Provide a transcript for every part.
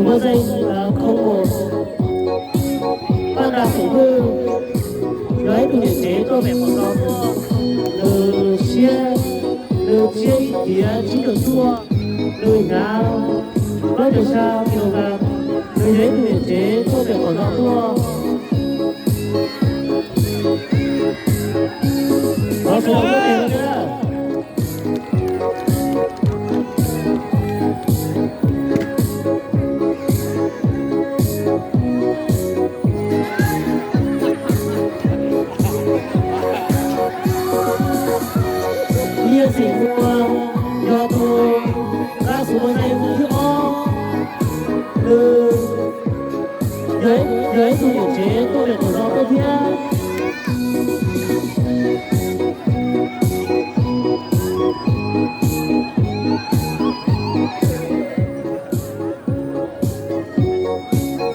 Muaj zeej Khoo Mus, Paj Nra Xeem Hwj, yog ib tug niam tsev tuaj pem qaum zos tuaj, nws siab, nws siab ib tiav tsib caug cuaj, nws hnav plaub caug xya kilogram, nws yog ib tug niam tsev tuaj pem qaum zos tuaj. Thov sawv daws tuaj tes na. Liaj Xeem Npua yog tus nqa xum muaj zeej thib ob, nws yog ib tug niam tsev tuaj pem qaum zos tuaj thiab.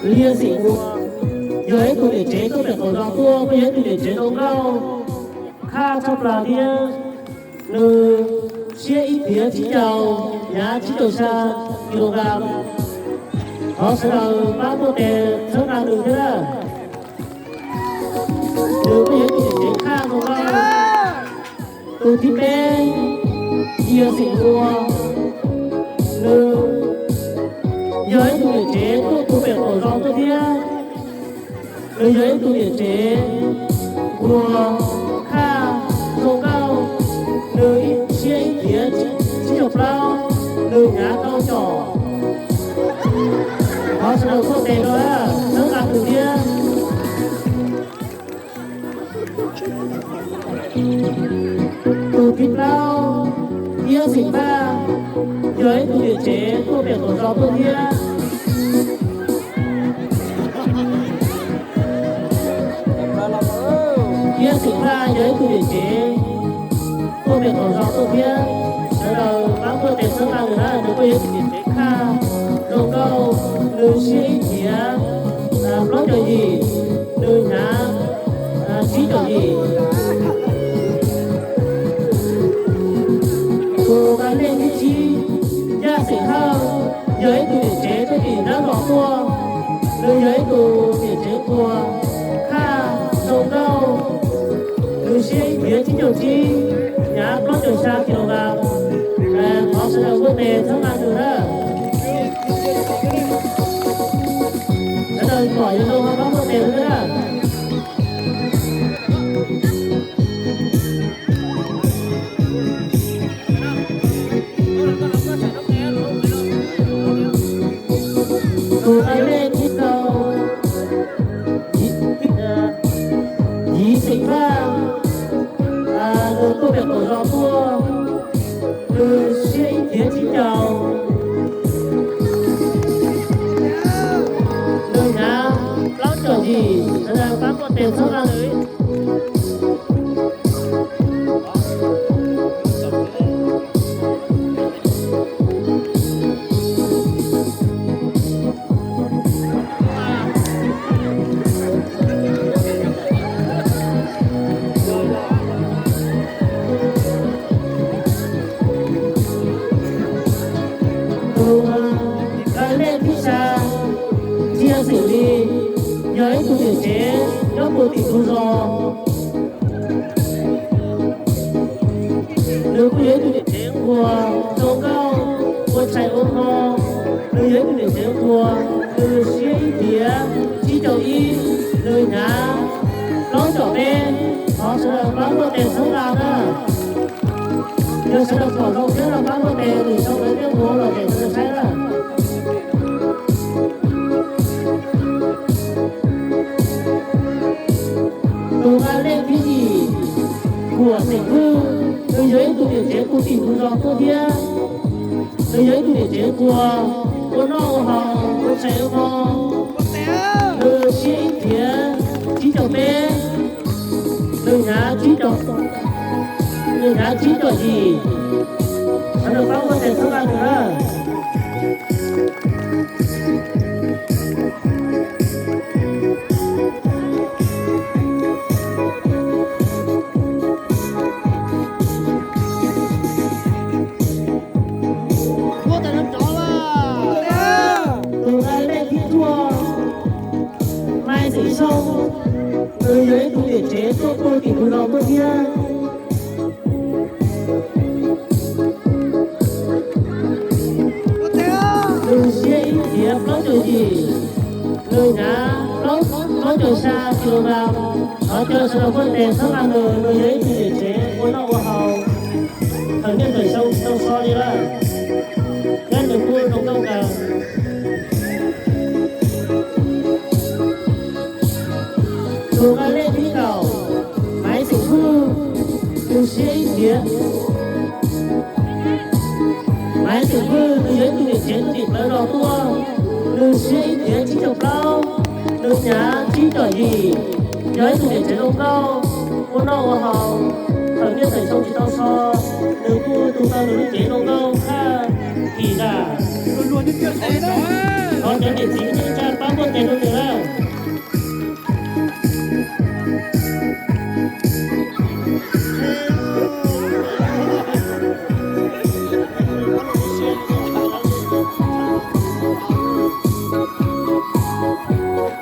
Liaj Xeem Npua yog ib tug niam tsev tuaj pem qaum zos tuaj, kuj yog ib tug niam tsev zoo nkauj, khaj tshaj plaws thiab. Nws siab ib tiav tsib caug, hnav tsib caug xya kilogram. Thov sawv daws pab tuaj tes txhawb nqa nws thiab na. Nws kuj yog ib tug niam tsev khaj zoo nkauj. Tus thib peb, Yia Xeem Npua, nws yog ib tug niam tsev tuaj puag pem qaum zos tuaj thiab. Nws yog ib tug niam tsev nquag, khaj, zoo nkauj, nws siab ib tiav tsib caug plaub, nws hnav rau com. Thov sawv daws tuaj tes rau, txhawb nqa nws thiab. Tus thib plaub, Iab Xeem Paj, yog ib tug niam tsev tuaj pem qaum zos tuaj thiab. Iab Xeem Paj yog ib tug niam tsev tuaj pem qaum zos tuaj thiab. Sawv daws pab tuaj tes txhawb nqa nws na, nws kuj yog ib tug niam tsev khaj zoo nkauj, nws siab ib tiav plaub caug yim, nws hnav tsib caug yim. Tus nqa lej thib tsib, Yaj Xeem Hawj, yog ib tug niam tsev tuaj tim Nab Los tuaj, nws yog ib tug niam tsev nquag, khaj, zoo nkauj, nws siab ib tiav tsib caug tsib, hnav plaub caug xya kilogram. Thov sawv daws tuaj tes txhawb nqa nws na. Sawv daws pom yog zoo ho pab tuaj tes nws na. Tus nqa lej thib rau, Yiv Xeem Paj, nws tuaj pem qaum zos tuaj, nws siab ib tiav tsib caug, nws hnav plaub caug yim, sawv daws pab tuaj tes txhawb nqa nws. Tus nqa lej thib xya, Ntsia Xeem Lis, yog ib tug niam tsev nyob puag tim ntug zos. Nws kuj yog ib tug niam tsev nquag zoo nkauj, ua tshais ua hmo. Nws yog ib tug niam tsev nquag, nws siab ib tiav tsib caug ib, nws hnav plaub caug peb. Thov sawv daws pab tuaj tes txhawb nqa na. Yog sawv daws pom zoo thiab no pab tuaj tes, nws sau ntawv thiab hu los ces sawv daws saib na. Tus nqa lej thib yim, Kuam Xeem Hwj, nws yog ib tug niam tsev puag tim ntug zos tuaj thiab. Nws yog ib tug niam tsev nquag, ua noj ua haus, ua tshais ua hmo. Nws siab ib tiav tsib caug peb, nws hnav tsib caug, nws hnav tsib caug yim. Sawv daws pab tuaj tes txhawb nqa nws na. Tus nqa Nws yog ib tug niam tsev tuaj puag tim tus no tuaj thiab. Nws siab ib tiav plaub caug yim, nws hnav plaub caug xya kilogram. Thov caw sawv daws npuaj tes txhawb nqa nws, nws yog ib tug niam tsev ua noj ua haus, thaum niaj ntawm xyoo tsis tau so li lawm, thiab nws kuj zoo nkauj kawg. Tus nqa lej thib kaum, Maiv Xeem Hwj, nws siab ib tiav. Maiv Xeem Hwj nws yog ib tug niam tsev tuaj tim plawv no tuaj, nws siab ib tiav tsib caug plaub, nws hnav tsib caug yim, yog ib tug niam tsev zoo nkauj, ua noj ua haus, thaum niaj ntawm xyoo tsis tau so, nws kuj tu tau nws lub cev zoo nkauj thaj kim zam. Thov cov niam txiv neej tsa pab npuaj tes rau nws.